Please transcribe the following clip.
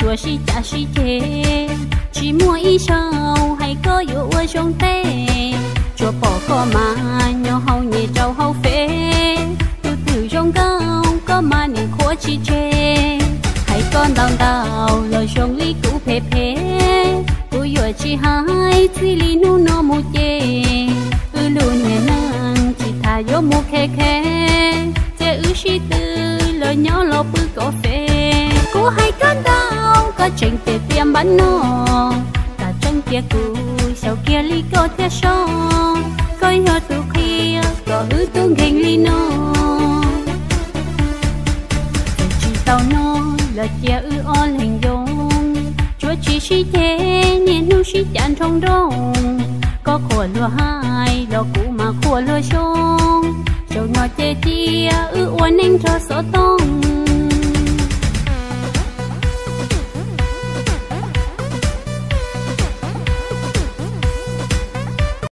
Tsuas sib cav sib ceg, tsis muaj ib zaug hais koj yuav ua zoo tej. Tsuas pom koj mas nyob hauv nyem rau hauv Fev, tus twg zoo nkauj koj mas nim qhuav tsis tseg. Hais koj ntau ntau los zoo li kuv phem phem, kuv yuav tsis hais txij li hnub no mus ces. Wb lub niag neej tsis tas yuav mus khe khe, cia wb sib tw los nyob los pw kob fes. Kuv hais koj ntau koj tseem tias tias npab no, tam tseeb tias kuv xyaum kiag li koj thiab sob. Koj yog tus qhia kom wb tub nkeeg li no. Txawm tsis tau no los cia wb ob leeg yoo, tsuav tsis sib ceg niaj hnub sib cav nroo nroo. Koj qhuas luag hais los kuv mas qhuas luag xyooj, zaum no ces cia wb ua neej nrog xov tooj.